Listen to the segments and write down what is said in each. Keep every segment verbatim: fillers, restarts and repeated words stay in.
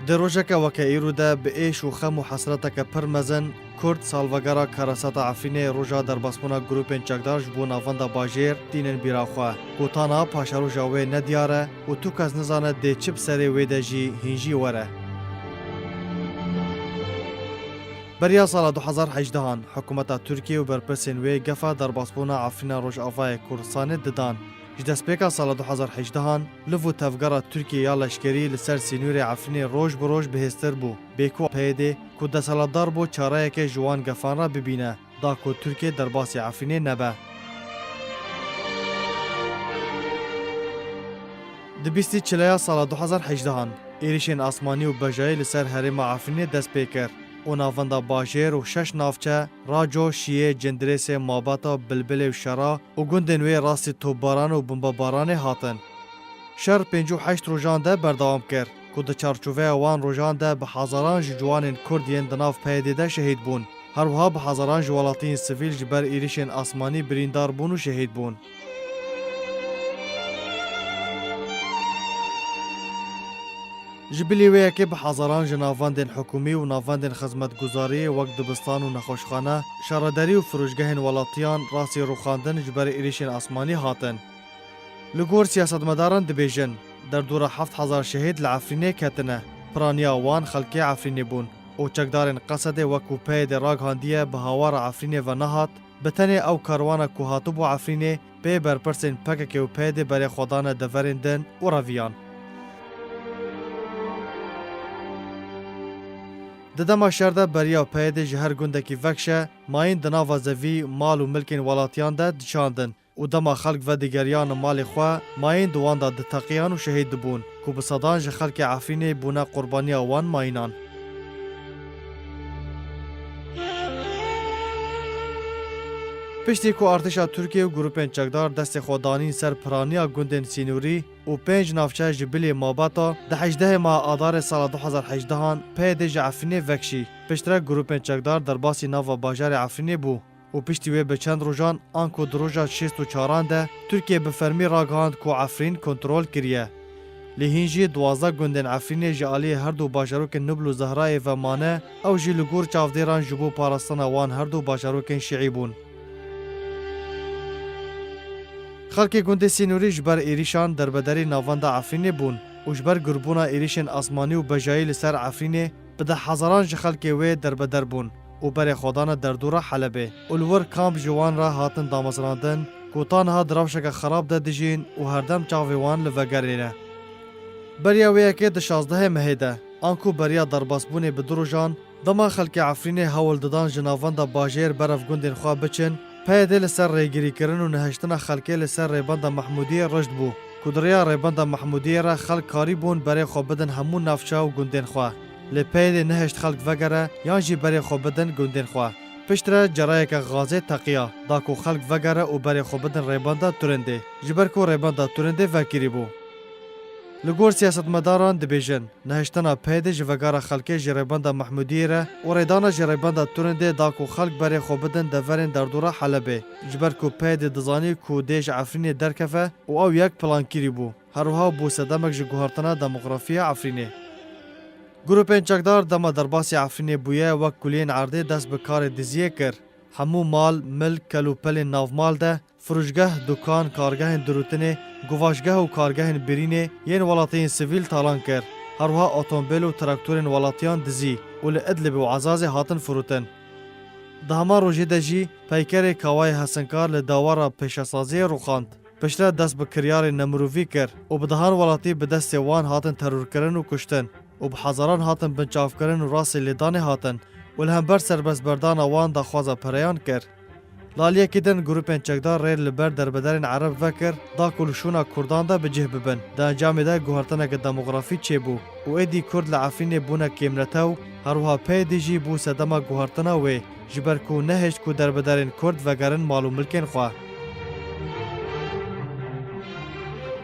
Di rojeke weke îro de bi êş û xem û hesreteke pir mezin, Kurd salvegera karesata Efrînê roja derbasbûna grûpên çekdar ji bo navenda bajêr tînin bîra xwe, ku ta niha paşeroja wê nediyar e û tu kes nizane dê çi bi serê wê de jî hîn jî were. Beriya sala du hezar hejdehan, hikûmeta Tirkiyê û berpirsên wê gefa derbasbûna Efrîna Rojavayê Kurdistanê didan. Ji destpêka sala du hezar hejdehan, liv û tevgera Tirkiyê ya leşkerî li ser sînorê Efrînê roj bi roj bihêztir bû, bê ku P Y D ku desthilatdar bû çareyeke ji wan gefan re bibîne, da ku Tirkiye derbasî Efrînê nebe. Di bîstî çileya sala du hezar hejdehan, êrişên asmanî û bejayî li ser herêma Efrînê dest pê kir û navenda bajêr û şeş navçe, Raco, Şiyê, Cindirêsê, Mabata, Bilbilê û Şera û gundên wê rastî topbaran û bombebaranê hatin. Şer pêncî û heşt rojan de berdewam kir, ku di çarçoveya wan rojan de bi hezaran ji ciwanên Kurd yên di nav P Y D de şehîd bûn. Her wiha bi hezaran ji welatiyên sivîl ji ber êrişên asmanî birîndar bûn û şehîd bûn. Ji bilî wê yekê bi hezaran ji navendên hikûmî û navendên xizmetguzariyê wek dibistan û nexweşxane, şaredarî û firûşgehên welatiyan rastî rûxandin ji ber êrişên asmanî hatin. Li gor siyasetmedaran dibêjin, derdora heft hezar şehîd li Efrînê ketine, piraniya wan xelkê Efrînê bûn û çekdarên Qesedê wekû P Y D ragihandiye bi hawara Efrînê ve nehat, bi tenê ew karwana ku hatibû Efrînê bê berpirsên P K K û P Y D berê xwe dane deverên din û reviyan. Di dema şer de beriya P Y D ji her gundekî vekşe, mayîn di nava zevî, mal û milkên welatiyan de diçandin û dema xelk vedigeriyan malê xwe, mayîn di wan de diteqiyan û şehîd dibûn, ku bi sedan ji xelkê Efrînê bûne qurbaniya wan mayînan. Piştî ku artêşa Tirkiyê û grûpên çekdar destê xwe danîn ser piraniya gundên sînorî û pênc navçe ji bilî Mabata, di hejdehê meha Adarê sala du hezar hejdehan P Y D ji Efrînê vekşî. Piştre grûpên çekdar derbasî nava bajarê Efrînê bû û piştî wê bi çend rojan, anku di roja şêst û çaran de Tirkiye bi fermî ragihand ku Efrîn kontrol kiriye. Lê hîn jî duwazdeh gundên Efrînê ji aliyê her du bajarokên Nubl û Zehrayê ve mane, ew jî li gor çavdêran ji bo parastina wan her du bajarokên şîî bûn. Xelkê gundê Sînorî ji ber êrîşan derbederî navenda Efrînê bûn û ji ber girbûna êrîşên asmanî û bejayî li ser Efrînê bi deh hezaran ji xelkê wê derbeder bûn û berê xwe dane derdora Helebê û li wir kamp ji wan re hatin damezrandin ku ta niha di rewşeke xerab de dijîn û herdem çavê wan li vegerê ne. Beriya wê yekê di şazdehê mehê de, anku beriya derbasbûnê bi du rojan, dema xelkê Efrînê hewl didan ji navenda bajêr berev gundên xwe biçin, P Y D li ser rêgirîkirin û nehiştina xelkê li ser rêbenda Mehmûdiyê rişt bû, ku di rêya rêbenda Mehmûdiyê re xelk karîbûn berê xwe bidin hemû navçe û gundên xwe. Lê P Y D nehişt xelk vegere yan jî berê xwe bidin gundên xwe. Piştre cerayeke gazê teqiya, da ku xelk vegere û berê xwe bidin rêbenda Turindê, ji ber ku rêbenda Turindê vekirî bû. Li gor siyasetmedaran dibêjin, nehiştina P Y D ji vegara xelkê ji rêbenda Mehmûdiyê re û rêdana ji rêbenda Turindê da ku xelk berê xwe bidin deverên derdora Helebê, ji ber ku P Y D dizanî ku dê ji Efrînê derkeve û ew yek plankirî bû. Her wiha bû sedemek ji guhertina demografiya Efrînê. Grûpên çekdar dema derbasî Efrînê bûye, wek kuliyên erdê dest bi karê diziyê kir. Hemû mal, milk, kel û pelên navmal de, firûşgeh, dukan, kargehên dirûtinê, guvaşgeh û kargehên birînê yên welatiyên sivîl talan kir. Her wiha otomobîl û traktorên welatiyan dizî û li Idlibê û Ezazê hatin firotin. Di heman rojê de jî peykerê Kawayê Hesinkar li dewera pêşesaziyê rûxand. Piştre dest bi kiryarên nemirovî kir û bi dehan welatî bi destê wan hatin terorkirin û kuştin û bi hezaran hatin binçavkirin û rastî lêdanê hatin û li hember serbestberdana wan daxwaza pereyan kir. Li aliyekî din grûpên çekdar rê li ber derbederên Ereb vekir da ku li şûna Kurdan de bi cih bibin. Di encamê de guhertineke demografî çêbû û êdî Kurd li Efrînê bûne kêmnetew, her wiha P Y D jî bû sedema guhertina wê, ji ber ku nehişt ku derbederên Kurd vegerin mal û milkên xwe.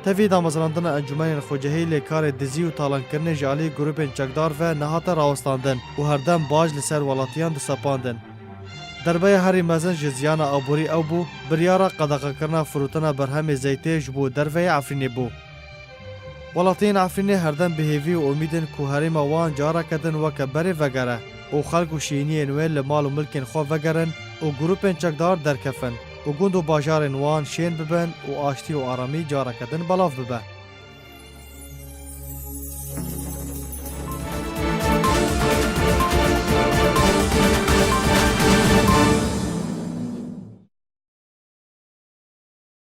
Tevî damezrandina encûmenên xwecihî lê karê dizî û talankirinê ji alî grûpên çekdar ve nehate rawestandin û herdem baş li ser welatiyan disepandin. Derbeya herî mezin ji ziyana aborî ew bû, biryara qedexekirina firotina berhemê zeytê ji bo derveyê Efrînê bû. Welatiyên Efrînê herdem bi hêvî û umîd in ku herêma wan careke din weke berê vegere û xelk û şîniyên wê li mal û milkên xwe vegerin û grûpên çekdar derkefin û gund û bajarên wan şên bibin û aştî û aramî careke din belav bibe.